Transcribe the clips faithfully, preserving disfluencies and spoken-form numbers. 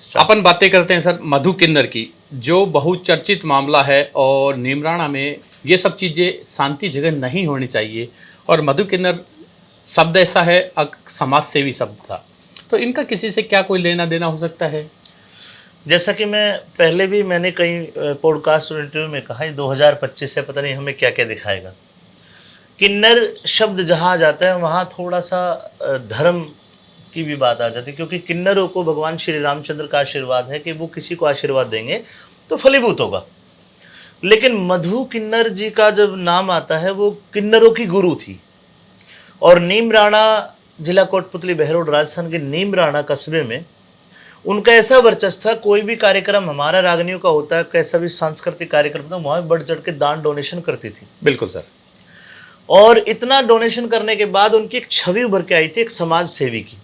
अपन बातें करते हैं सर मधु किन्नर की, जो बहुचर्चित मामला है और नीमराणा में ये सब चीज़ें शांति जगह नहीं होनी चाहिए। और मधु किन्नर शब्द ऐसा है, एक समाज सेवी शब्द था, तो इनका किसी से क्या कोई लेना देना हो सकता है? जैसा कि मैं पहले भी, मैंने कई पॉडकास्ट और इंटरव्यू में कहा, ये दो हज़ार पच्चीस है, पता नहीं हमें क्या क्या दिखाएगा। किन्नर शब्द जहाँ आ जाता है, वहाँ थोड़ा सा अ, धर्म की भी बात आ जाती है, क्योंकि किन्नरों को भगवान श्री रामचंद्र का आशीर्वाद है कि वो किसी को आशीर्वाद देंगे तो फलीभूत होगा। लेकिन मधु किन्नर जी का जब नाम आता है, वो किन्नरों की गुरु थी। और नीम राणा, जिला कोटपुतली बहरोड, राजस्थान के नीम राणा कस्बे में उनका ऐसा वर्चस्व था, कोई भी कार्यक्रम हमारा रागनियों का होता है, कैसा भी सांस्कृतिक कार्यक्रम था, वहाँ बढ़ चढ़ के दान, डोनेशन करती थी। बिल्कुल सर। और इतना डोनेशन करने के बाद उनकी एक छवि उभर के आई थी एक समाज सेवी की।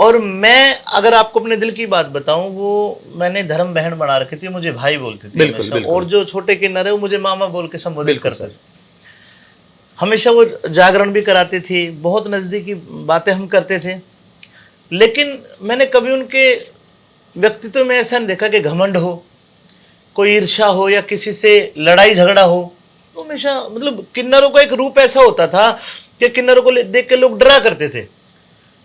और मैं अगर आपको अपने दिल की बात बताऊं, वो मैंने धर्म बहन बना रखी थी, मुझे भाई बोलते थे बिल्कुल, हमेशा। बिल्कुल। और जो छोटे किन्नर है, वो मुझे मामा बोल के संबोधित बिल्कुल करते सर। थे। हमेशा वो जागरण भी कराती थी, बहुत नज़दीकी बातें हम करते थे, लेकिन मैंने कभी उनके व्यक्तित्व में ऐसा नहीं देखा कि घमंड हो, कोई ईर्ष्या हो या किसी से लड़ाई झगड़ा हो। तो हमेशा, मतलब, किन्नरों का एक रूप ऐसा होता था कि किन्नरों को ले- देख के लोग डरा करते थे।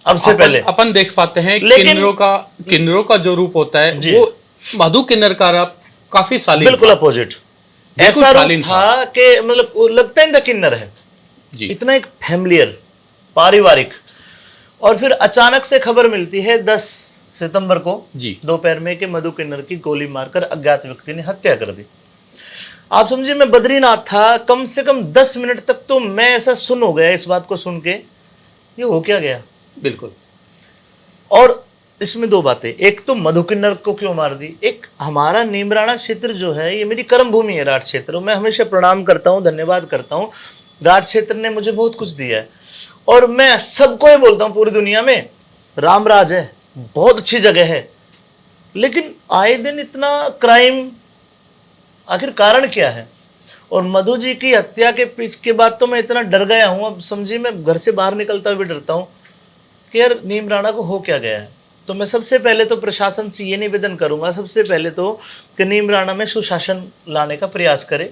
अब से अपन, पहले अपन देख पाते हैं लेकिन- किन्नरों का, किन्नरों का जो रूप होता है, जी। वो मधु किन्नर का रूप काफी शालीन बिल्कुल था। अपोजिट। बिल्कुल ऐसा शालीन रूप था कि, मतलब, वो लगता ही नहीं था किन्नर है, जी। इतना एक फैमिलियर, पारिवारिक। और फिर अचानक से खबर मिलती है दस सितंबर को जी। दोपहर में कि मधु किन्नर की गोली मारकर अज्ञात व्यक्ति ने हत्या कर दी। आप समझिए, मैं बद्रीनाथ था, कम से कम दस मिनट तक तो मैं ऐसा सुन हो गया इस बात को सुन के, ये हो क्या गया। बिल्कुल। और इसमें दो बातें, एक तो मधु किन्नर को क्यों मार दी, एक हमारा नीमराणा क्षेत्र जो है, ये मेरी कर्म भूमि है, राठ क्षेत्र। मैं हमेशा प्रणाम करता हूँ, धन्यवाद करता हूँ, राठ क्षेत्र ने मुझे बहुत कुछ दिया है। और मैं सबको ये बोलता हूँ, पूरी दुनिया में राम राज है, बहुत अच्छी जगह है, लेकिन आए दिन इतना क्राइम, आखिर कारण क्या है? और मधु जी की हत्या के पीछ के बाद तो मैं इतना डर गया हूँ, अब समझिए, मैं घर से बाहर निकलता भी डरता हूँ कि यार, नीम राणा को हो क्या गया है। तो मैं सबसे पहले तो प्रशासन से ये निवेदन करूंगा, सबसे पहले तो, कि नीम राणा में सुशासन लाने का प्रयास करे।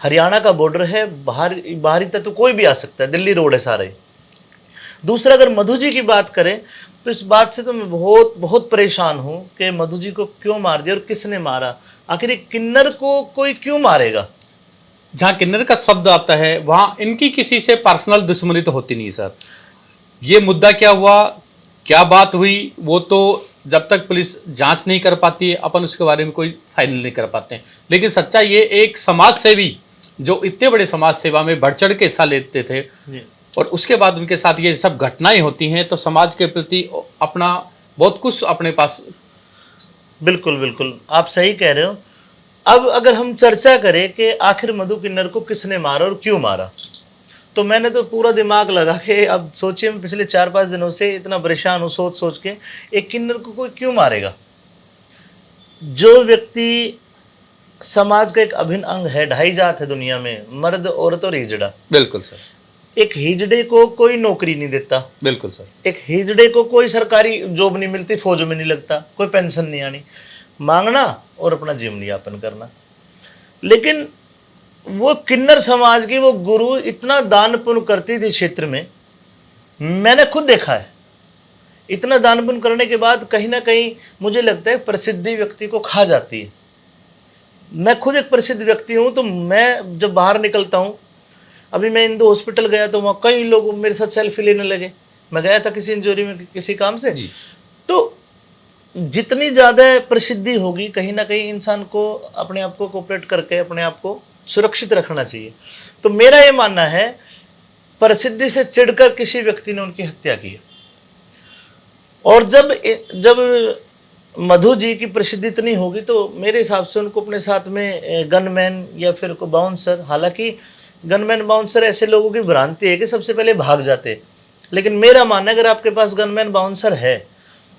हरियाणा का बॉर्डर है, बाहर, बाहरी तत्व कोई भी आ सकता है, दिल्ली रोड है सारे। दूसरा, अगर मधु जी की बात करें, तो इस बात से तो मैं बहुत, बहुत परेशान हूँ कि मधु जी को क्यों मार दिया और किसने मारा। आखिर एक किन्नर को कोई क्यों मारेगा? जहाँ किन्नर का शब्द आता है, वहाँ इनकी किसी से पर्सनल दुश्मनी तो होती नहीं सर। ये मुद्दा क्या हुआ, क्या बात हुई, वो तो जब तक पुलिस जांच नहीं कर पाती, अपन उसके बारे में कोई फाइनल नहीं कर पाते हैं। लेकिन सच्चाई ये, एक समाज सेवी जो इतने बड़े समाज सेवा में बढ़ चढ़ के हिस्सा लेते थे, जी। और उसके बाद उनके साथ ये सब घटनाएं होती हैं, तो समाज के प्रति अपना बहुत कुछ अपने पास। बिल्कुल, बिल्कुल, आप सही कह रहे हो। अब अगर हम चर्चा करें कि आखिर मधु किन्नर को किसने मारा और क्यों मारा, तो मैंने तो पूरा दिमाग लगा के, अब सोचिए, मैं पिछले चार पाँच दिनों से इतना परेशान हूँ सोच सोच के, एक किन्नर को कोई क्यों मारेगा? जो व्यक्ति समाज का एक अभिन्न अंग है, ढाई जात है दुनिया में, मर्द, औरत और हिजड़ा। बिल्कुल सर। एक हिजड़े को कोई नौकरी नहीं देता, बिल्कुल सर। एक हिजड़े को कोई सरकारी जॉब नहीं मिलती, फौज में नहीं लगता, कोई पेंशन नहीं आनी, मांगना और अपना जीवन यापन करना। लेकिन वो किन्नर समाज की वो गुरु इतना दान पुण्य करती थी क्षेत्र में, मैंने खुद देखा है। इतना दान पुण्य करने के बाद कहीं ना कहीं मुझे लगता है प्रसिद्धि व्यक्ति को खा जाती है। मैं खुद एक प्रसिद्ध व्यक्ति हूँ, तो मैं जब बाहर निकलता हूँ, अभी मैं इंदू हॉस्पिटल गया तो वहाँ कई लोग मेरे साथ सेल्फी लेने लगे। मैं गया था किसी इंजोरी में, किसी काम से। जी। तो जितनी ज़्यादा प्रसिद्धि होगी, कहीं ना कहीं इंसान को अपने आप को कोऑपरेट करके अपने आप को सुरक्षित रखना चाहिए। तो मेरा ये मानना है, प्रसिद्धि से चिढ़कर किसी व्यक्ति ने उनकी हत्या की है। और जब, जब मधु जी की प्रसिद्धि इतनी होगी, तो मेरे हिसाब से उनको अपने साथ में गनमैन या फिर कोई बाउंसर, हालांकि गनमैन, बाउंसर ऐसे लोगों की भ्रांति है कि सबसे पहले भाग जाते, लेकिन मेरा मानना है, अगर आपके पास गनमैन, बाउंसर है,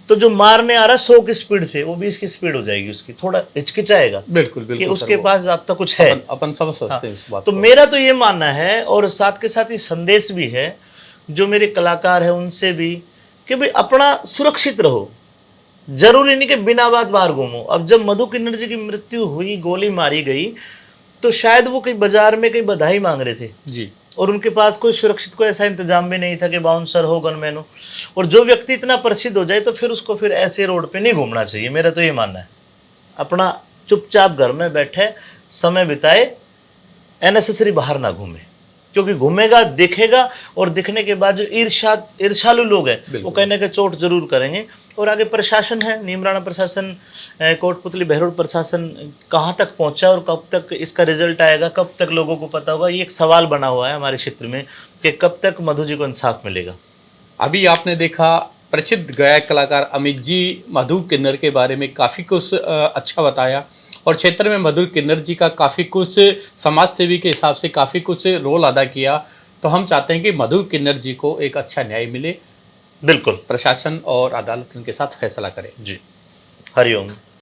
तो जो मारने आ रहा है सौ की स्पीड से, वो बीस की स्पीड हो जाएगी उसकी, थोड़ा हिचकिचाएगा बिल्कुल, कि बिल्कुल सर, उसके वो पास जाब्ता कुछ है। अपन, अपन समझ सकते हैं इस बात तो को। मेरा तो ये मानना है, और साथ के साथ ये संदेश भी है जो मेरे कलाकार हैं उनसे भी, कि भाई, अपना सुरक्षित रहो। जरूरी नहीं कि बिना बात बाहर घूमो। अब जब मधु किन्नर जी की मृत्यु हुई, गोली मारी गई, तो शायद वो कहीं बाजार में कहीं बधाई मांग रहे थे। जी। और उनके पास कोई सुरक्षित कोई ऐसा इंतजाम भी नहीं था कि बाउंसर हो, गनमैन हो। और जो व्यक्ति इतना प्रसिद्ध हो जाए, तो फिर उसको फिर ऐसे रोड पे नहीं घूमना चाहिए, मेरा तो ये मानना है। अपना चुपचाप घर में बैठे समय बिताए, अननेसेसरी बाहर ना घूमे, क्योंकि घूमेगा, दिखेगा, और दिखने के बाद जो ईर्षा ईर्षालु लोग हैं, वो बिल्कुल। कहीं ना कहीं चोट जरूर करेंगे। और आगे प्रशासन है, नीमराना प्रशासन, अ, कोटपुतली बहरोड प्रशासन कहाँ तक पहुँचा और कब तक इसका रिजल्ट आएगा, कब तक लोगों को पता होगा, ये एक सवाल बना हुआ है हमारे क्षेत्र में कि कब तक मधु जी को इंसाफ मिलेगा। अभी आपने देखा, प्रसिद्ध गायक कलाकार अमित जी मधु किन्नर के बारे में काफ़ी कुछ अ, अच्छा बताया, और क्षेत्र में मधु किन्नर जी का काफ़ी कुछ समाज सेवी के हिसाब से काफ़ी कुछ रोल अदा किया। तो हम चाहते हैं कि मधु किन्नर जी को एक अच्छा न्याय मिले, बिल्कुल। प्रशासन और अदालत इनके साथ फैसला करें। जी, हरिओम।